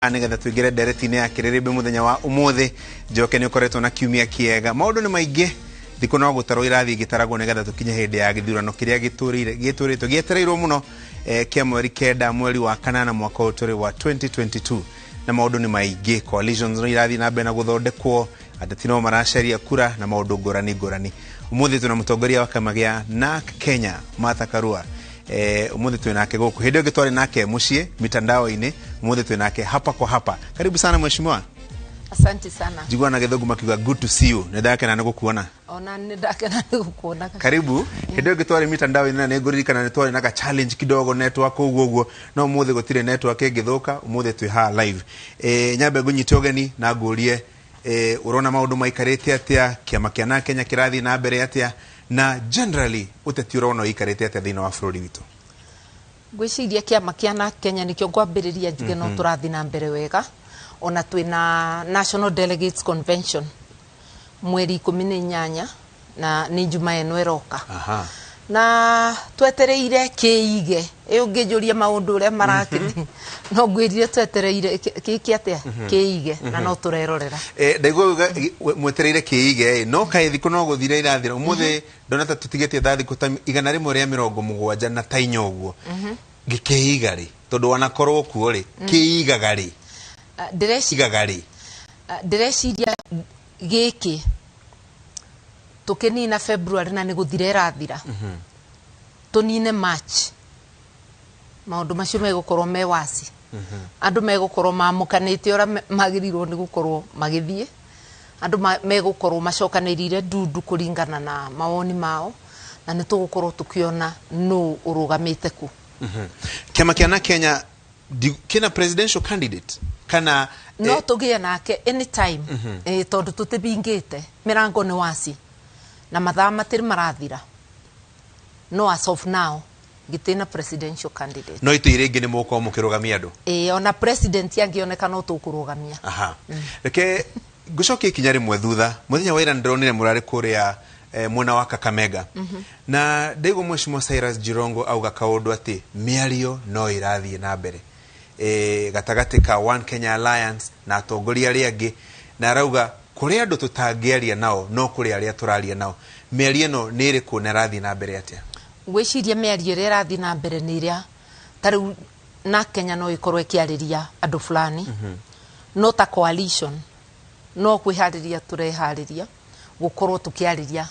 Nigetha tuingire ndereti-inĩ ya kĩrĩrĩmbĩ mũthenya wa ũmũthĩ. Njoke nĩ ũkoretwo na kiumia kĩega. Maũndũ nĩ maingĩ, thikũ no gũtarwo irathiĩ igĩtaragwo nĩgetha tũkinye hĩndĩ ya gĩthurano kĩrĩa gĩtũrĩire gĩtũrĩtwo gĩetereirwo mũno kĩa mweri 9 mweri wa kanana mwaka ũyũ tũrĩ wa 2022. Na maũndũ nĩ maingĩ, coalitions no irathiĩ na mbere na gũthondekwo, ateti no maracaria kura na maũndũ ngũrani ngũrani. Ũmũthĩ twĩna mũtongoria wa kĩama gĩa NARC Kenya, Martha Karua. Umuthi twĩ nake gũkũ. Hĩndĩ ĩyo ĩngĩ twarĩ nake mũciĩ mitandao-inĩ, umuthi twĩ nake hapa kwa hapa. Karibu sana, mheshimiwa. Asante sana. Njiguaga na Gĩthũngũ makiuga "good to see you". Nĩ ndakena nĩ gũkuona. Ona nĩ ndakena nĩ gũkuona. Karibu. Hĩndĩ ĩyo ĩngĩ twarĩ mitandao-inĩ na nĩ ngũririkana nĩ twarĩ na ka challenge kidogo, network ũguo ũguo, no ũmũthĩ gũtirĩ network ĩngĩthũka. Ũmũthĩ twĩ haha live. Nyambe ngũnyite ũgeni na ngũrie, ũrona maũndũ maikarĩte atĩa? Kĩama kĩa NARC Kenya kĩrathiĩ na mbere atĩa? Na generally ũteti ũrona ũikarĩte atĩa thĩinĩ wa bũrũri witũ? Ngwĩciria kĩama kĩa NARC Kenya nĩkĩo ngwambĩrĩria njuge no tũrathiĩ na mbere wega. Ona twĩna National Delegates Convention mweri 18, na nĩ njuma ĩno ĩroka. Na twetereire kĩige ĩ ũngĩnjũria maũndũ ũrĩa marakĩthi, no ngwĩrire twetereire kĩki atĩa kĩige, na no tũrerorera. Ndaigua uga mwetereire kĩige ĩ, no kaĩ thikũ no gũthira irathira. Ũmũthĩ ndona ta tũtigĩtie tha thikũ ta 174 na ta inya ũguo. Gĩkĩiga rĩ? Tondũ wanakorwo kuo rĩ, kĩigaga rĩ? Igaga rĩ? Ndĩreciria gĩkĩ tũkĩnina February na nĩ gũthira ĩrathira, tũnine March, maũndũ macio megũkorwo me waci, andũ megũkorwo mamũkanĩte ũrĩa magĩrĩirwo nĩ gũkorwo magĩthiĩ, andũ megũkorwo macokanĩrĩire ndundu kũringana na mawoni mao, na nĩ tũgũkorwo tũkĩona nũ ũrũgamĩte kũ. Kĩama kĩa NARC Kenya kĩna presidential candidate kana? No tũgĩe nake anytime, tondũ tũtĩbingĩte mĩrango, nĩ waci na mathaa matĩrĩ marathira, no as of now gĩtĩna presidential candidate. No itĩ iria ingĩ nĩ mũgũkorwo mũkĩrũgamia andũ? Ĩĩ, ona president angĩoneka no tũkũrũgamia. Aha. Reke ngũcokie ikinya rĩmwe thutha. Mũthenya wa ira nĩndĩronire mũrarĩ kũrĩa mwena wa Kakamega, na ndaigua Mheshimiwa Cyrus Jirongo auga kaũndũ atĩ mĩario no ĩrathiĩ na mbere gatagatĩ ka One Kenya Alliance na atongoria arĩa angĩ, na arauga kũrĩ andũ tũtangĩaria nao no kũrĩ arĩa tũraria nao. Mĩario ĩno nĩ ĩrĩkũ na ĩrathiĩ na mbere atĩa? Ngwĩciria mĩario ĩrĩa ĩrathiĩ na mbere nĩ ĩrĩa ta rĩu na Kenya no ĩkorwo ĩkĩarĩria andũ fulani, no ta coalition no kwĩharĩria tũreharĩria gũkorwo tũkĩarĩria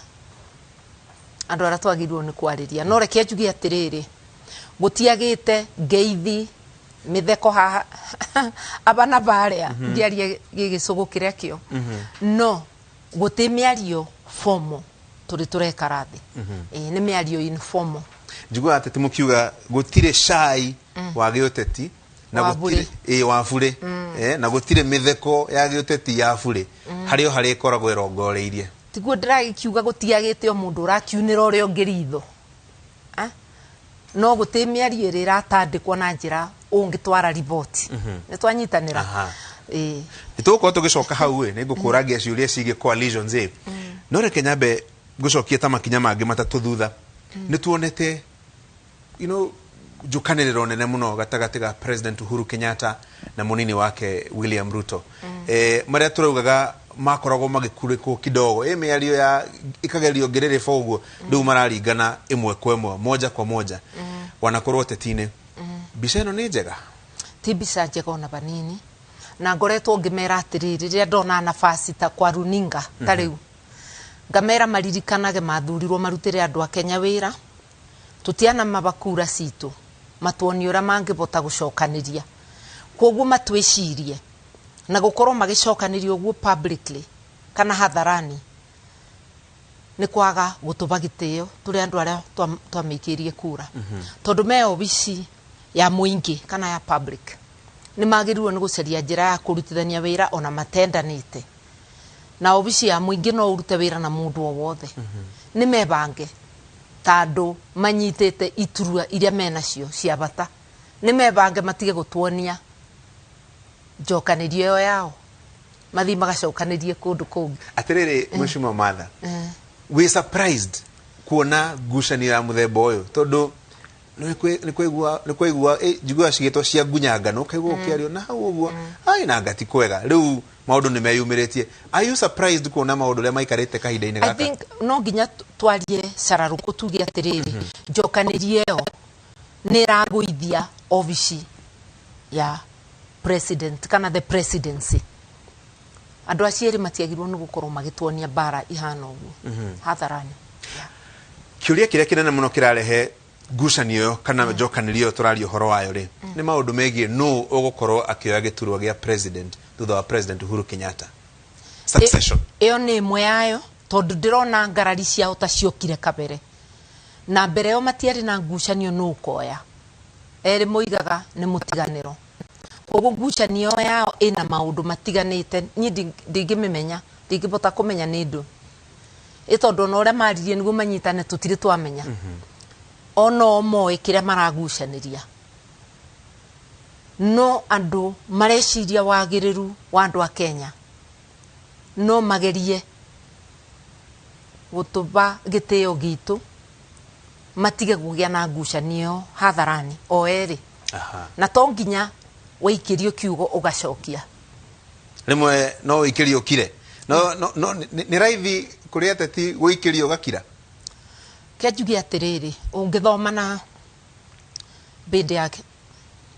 andũ arĩa twagĩrĩirwo nĩ kwarĩria. No reke njuge atĩrĩrĩ, gũtiagĩte ngeithi, mĩtheko haha aba na barĩa, ngĩaria gĩgĩcũgũ kĩrĩa kĩo, no gũtĩ mĩario formal tũrĩ tũrekara thĩ. Ĩĩ, nĩ mĩario informal. Njiguaga ateti mũkiuga gũtirĩ cai wa gĩũteti na wa gũtirĩ ĩ wa burĩ, na gũtirĩ mĩtheko ya gĩũteti ya burĩ, harĩ o harĩa ĩkoragwo ĩrongoreirie. Tiguo ndĩragĩkiuga gũtiagĩte o mũndũ ũrakiunĩra ũrĩa ũngĩ ritho. Ah? No gũtĩ mĩario ĩrĩa ĩratandĩkwo na njĩra ũngĩtwara riboti nĩ twanyitanĩra. Ĩĩ. Nĩ tũgũkorwo tũgĩcoka hau ĩ, nĩ ngũkũrangia ciũria ciĩgiĩ coalitions ĩ, no reke nyambe ngũcokie ta makinya mangĩ matatũ thutha. Nĩ tuonete njũkanĩrĩro nene mũno gatagatĩ ga President Uhuru Kenyatta na mũnini wake William Ruto, marĩa tũraugaga makoragwo magĩkurĩkwo kidogo ĩ mĩario ya ĩkagerio ngĩrĩrĩba ũguo, rĩu mararingana ĩmwe kwa ĩmwe, moja kwa moja, wanakorwo ũteti-inĩ. Mbica ĩno nĩ njega? Ti mbica njega ona vanini, na ngoretwo ngĩmera atĩrĩrĩ, rĩrĩa ndona nafasi ta kwa runinga ta rĩu, ngamera maririkanage mathurirwo marutĩre andũ a Kenya wĩra. Tũtiana mabakura citũ matuonie ũrĩa mangĩbota gũcokanĩria, koguo matwĩcirie na gũkorwo magĩcokanĩria ũguo publicly kana hadharani nĩ kwaga gũtũba gĩtĩo tũrĩ andũ arĩa twamĩikĩirie kura, tondũ me obici ya mũingĩ kana ya public nĩ magĩrĩirwo nĩ gũcaria njĩra ya kũrutithania wĩra ona matendanĩte. Na obici ya mũingĩ no ũrute wĩra na mũndũ o wothe. Nĩ mebange ta andũ manyitĩte iturwa iria menacio cia bata, nĩ mebange matige gũtuonia njokanĩrio ĩyo yao, mathiĩ magacokanĩrie kũndũ kũngĩ. Atĩrĩrĩ, Mheshimiwa Martha, wĩ surprised kuona ngucanio ya mũthemba ũyũ? Tondũ Nĩ kwaigua njiguaga cigĩtwo cia ngunyangano, ũkaigua ũkĩario na hau ũguo, ai na ngati kwega. Rĩu maũndũ nĩ meyumĩrĩtie. Are you surprised kuona maũndũ ũrĩa maikarĩte kahinda-inĩ I gaka? think no nginya twarie cararũkũ, tuge atĩrĩrĩ, njokanĩrie ĩyo nĩ ĩragũithia obici ya president kana the presidency. Andũ acio erĩ matiagĩrĩirwo nĩ gũkorwo magĩtuonia mbara ihana ũguo hadharani. Kĩũria kĩrĩa kĩnene mũno kĩrarehe ngucanio ĩyo kana njokanĩrio ĩyo tũraria ũhoro wayo rĩ, nĩ maũndũ megiĩ nũ ũgũkorwo akĩoya gĩturwa gĩa president thutha wa President Uhuru Kenyatta, succession. Ĩyo nĩ ĩmwe yayo, tondũ ndĩrona ngarari ciao ta ciokire kabere, na mbere ĩyo matiarĩ na ngucanio. Nũ ũkoya? Erĩ moigaga nĩ mũtiganĩro, koguo ngucanio yao ĩna maũndũ matiganĩte. Niĩ ndingĩmĩmenya, ndingĩbota kũmenya nĩ ndũ ĩ, tondũ ona ũrĩa maririe nĩguo manyitane tũtirĩ twamenya ona o moĩ kĩrĩa maragucanĩria. No andũ mareciria wagĩrĩru wa andũ a Kenya no magerie gũtũba gĩtĩo gitũ, matige kũgĩa na ngucanio hadharani o erĩ. Na to nginya waikĩrio kiugo ũgacokia. Rĩmwe no ũikĩrio ũkire. No nĩ raithi kũrĩ ateti gũikĩrio ũgakira. Kĩa njuge atĩrĩrĩ, ũngĩthoma na bĩndĩ ya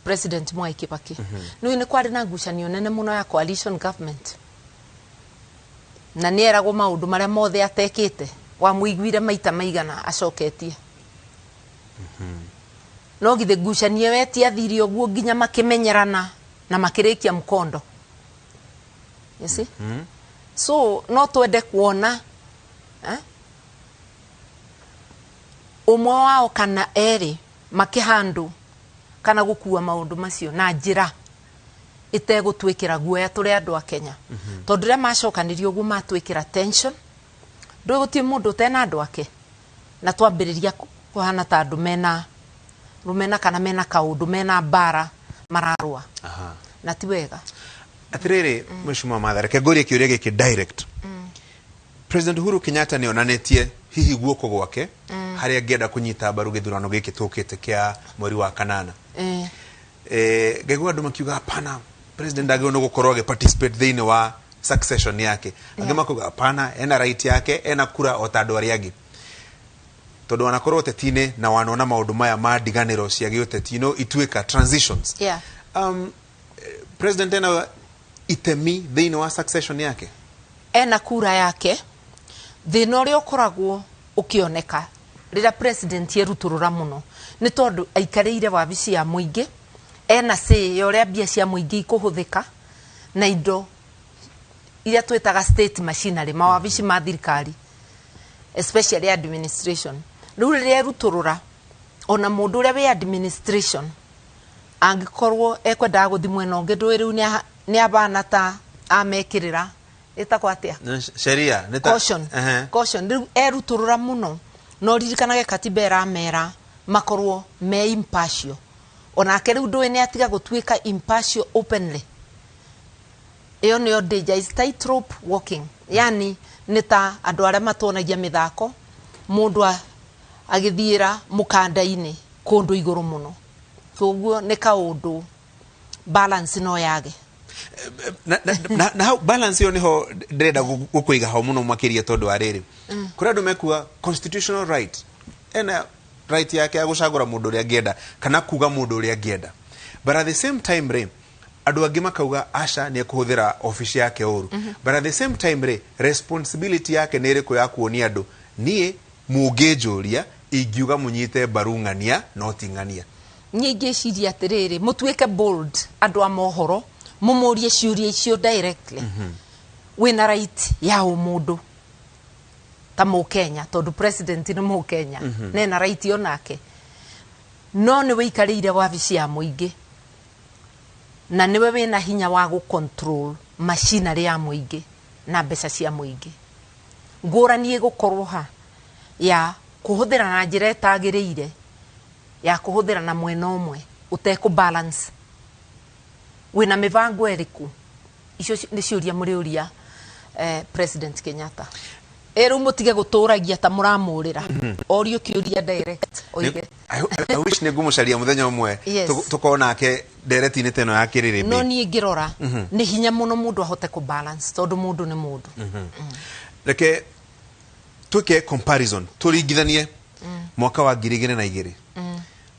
President Mwai Kibaki, nĩũĩ nĩ kwarĩ na ngucanio nene mũno ya coalition government, na nĩ eragwo maũndũ marĩa mothe atekĩte. Wamũiguire maita maigana acoketie? No githĩ ngucanio ĩyo ĩtiathire ũguo nginya makĩmenyerana na makĩrĩkia mkondo? You see? So no twende kuona, eh, ũmwe wao kana erĩ makĩhandũ kana gũkua maũndũ macio na njĩra ĩtegũtwĩkĩra guoya tũrĩ andũ a Kenya, tondũ rĩrĩa macokanĩria ũguo matwĩkĩra tension, ndũĩ gũtirĩ mũndũ ũtena andũ ake, na twambĩrĩria kũhana ta andũ mena rũmena kana mena kaũndũ, mena mbara mararũa, na ti wega. Atirĩrĩ, Mheshimiwa Martha, reke ngũrie kĩũria gĩkĩ direct. President Uhuru Kenyatta nĩ onanĩtie hihi guoko gwake harĩa angĩenda kũnyita mbaru gĩthurano gĩkĩ tũkĩte kĩa mweri wa kanana. Ngaigua andũ makiuga hapana, president agĩrĩirwo nĩ gũkorwo agĩ participate thĩinĩ wa succession yake. Angĩ makauga hapana, ena right yake, ena kura o ta andũ arĩa angĩ, tondũ wanakorwo ũteti-inĩ na wanona maũndũ maya ma ndiganĩro cia gĩũteti, ituĩka transitions. President ena itemi thĩinĩ wa succession yake? Ena kura yake. Thĩna ũrĩa ũkoragwo ũkĩoneka rĩrĩa president erutũrũra mũno nĩ tondũ aikarĩire wabici ya mũingĩ, ena say ya ũrĩa mbia cia mũingĩ ikũhũthĩka na indo iria twĩtaga state machinery, mawabici ma thirikari, especially administration. Rĩu rĩrĩa erutũrũra, ona mũndũ ũrĩa wĩ administration angĩkorwo ekwendaga gũthi mwena ũngĩ, ndũĩ rĩu nĩ abana ta amekĩrĩra ĩtagwo atĩa? Sheria nĩ ta Caution. Caution. Rĩu erutũrũra mũno, no ririkanage katiba ĩramera makorwo me impartial. Onake rĩu ndũĩ nĩ atiga gũtuĩka impartial openly. Ĩyo nĩyo danger, is tightrope walking, yani nĩ ta andũ arĩa matuonagia mĩthako, mũndũ agĩthiĩra mũkanda-inĩ kũndũ igũrũ mũno. Koguo nĩ kaũndũ balance no yage. Na hau balance ĩyo nĩho ndĩrenda gũkũiga ho mũno makĩria, tondũ wa rĩrĩ, kũrĩ andũ mekuga constitutional right, ena right yake ya gũcagũra mũndũ ũrĩa angĩenda kana kuga mũndũ ũrĩa angĩenda, but at the same time rĩ, andũ angĩ makauga aca, nĩ ekũhũthĩra obici yake ũru. But at the same time rĩ, responsibility yake nĩ ĩrĩkũ ya kuonia andũ, niĩ mũngĩnjũria ingiuga mũnyite mbaru ng'ania no ti ng'ania? Niĩ ingĩciria atĩrĩrĩ, mũtuĩke bold, andũ a mohoro, mũmũrie ciũria icio directly. Wĩna right ya ũmũndũ ta mũkenya, tondũ president nĩ mũkenya, na ena right onake, no nĩ wĩikarĩire wabici ya mũingĩ na nĩwe wĩna hinya wa gũ control machinery ya mũingĩ na mbeca cia mũingĩ. Ngũrani ĩgũkorwo ha ya kũhũthĩra na njĩra ĩtagĩrĩire, ya kũhũthĩra na mwena ũmwe ũtekũ balance. Wĩna mĩbango ĩrĩkũ? Icio nĩ ciũria mũrĩũria, President Kenyatta. Ĩrĩu mũtige gũtũragia ta mũramũrĩra. Orio kĩũria direct oige. I wish nĩ ngũmũcaria mũthenya ũmwe. Yes. Tũkorwo nake ndereti-inĩ ta ĩno ya kĩrĩrĩmbĩ. No niĩ ngĩrora nĩ hinya mũno mũndũ ahote kũ balance tondũ mũndũ nĩ mũndũ. Reke twĩke comparison, tũringithanie mwaka wa 2002,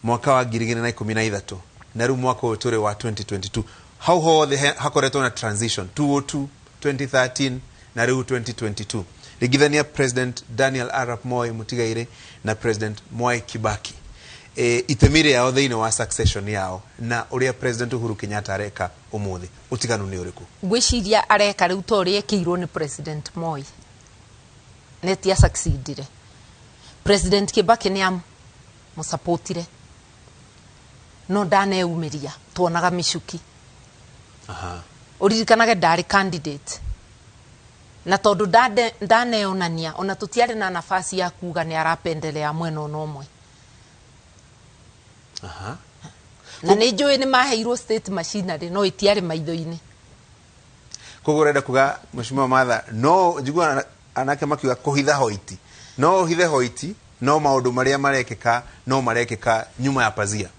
mwaka wa 2013, na rĩu mwaka ũyũ tũrĩ wa 2022. Hau hothe hakoretwo na transition 202, 2013 na rĩu 2022. Ringithania President Daniel Arap Moi Mũtigairĩ na President Mwai Kibaki, itemi rĩao thĩinĩ wa succession yao na ũrĩa President Uhuru Kenyatta areka ũmũthĩ, ũtiganu nĩ ũrĩkũ? Ngwĩciria areka rĩu ta ũrĩa ekĩirwo nĩ President Moi nĩ ti succeedire. President Kibaki nĩ amũsupportire no ndaneyumĩria, tuonaga mĩcuki. Ũririkanage ndarĩ candidate na tondũ ndaneyonania ona tũtiarĩ na nafasi ya kuga nĩ arapendelea mwena ona ũmwe. Na nĩ njũĩ nĩ maheirwo state machinery no ĩtiarĩ maitho-inĩ. Koguo ũrenda kuga, Mheshimiwa Martha, no njiguaga anake makiuga kũhitha hoiti, no ũhithe hoiti no maũndũ marĩa marekĩka no marekĩka nyuma ya pazia.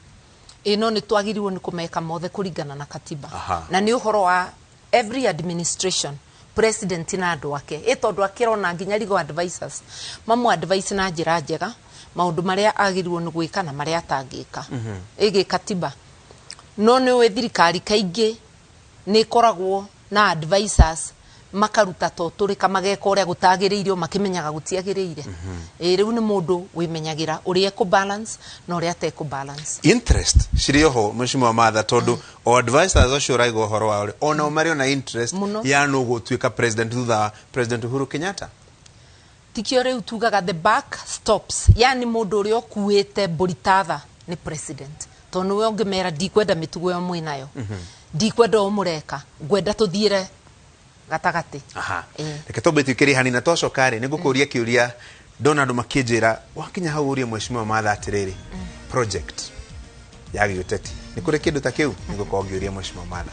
Ĩ, no nĩ twagĩrĩirwo nĩ kũmeka mothe kũringana na katiba. Na nĩ ũhoro wa every administration, president na andũ ake, ĩ tondũ akĩrona nginya legal advisors mamu advice na njĩra njega maũndũ marĩa agĩrĩirwo nĩ gwĩka na marĩa atangĩka ĩgĩ katiba. No nĩ ũĩ thirikari kaingĩ nĩ ĩkoragwo na advisors makaruta to tũrĩka mageka ũrĩa gũtagĩrĩire makĩmenyaga gũtiagĩrĩire. Ĩ rĩu nĩ mũndũ wĩmenyagĩra ũrĩa ekũ balance na ũrĩa atekũ balance. Interest cirĩ oho, Mheshimiwa Martha, tondũ o advisors acio ũraiga ũhoro wao rĩ, onao marĩ ona interest Mũno. ya nũ gũtuĩka president thutha wa President Uhuru Kenyatta. Tikio rĩu tugaga the buck stops, yani mũndũ ũrĩa ũkuĩte mbũri tatha nĩ president, tondũ nĩwe ũngĩmera ndikwenda mĩtugo ĩyo mwĩnayo, ndikwenda ũũ mũreka, ngwenda tũthiĩre gatagatĩ. Reke twambe twĩkĩre hanini na twacoka rĩ, nĩ ngũkũria kĩũria ndona andũ makĩnjĩra wakinya hau ũrie Mheshimiwa Martha atĩrĩrĩ, project ya gĩũteti nĩ kũrĩ kĩndũ ta kĩu? Nĩ ngũkorwo ngĩũria Mheshimiwa Martha.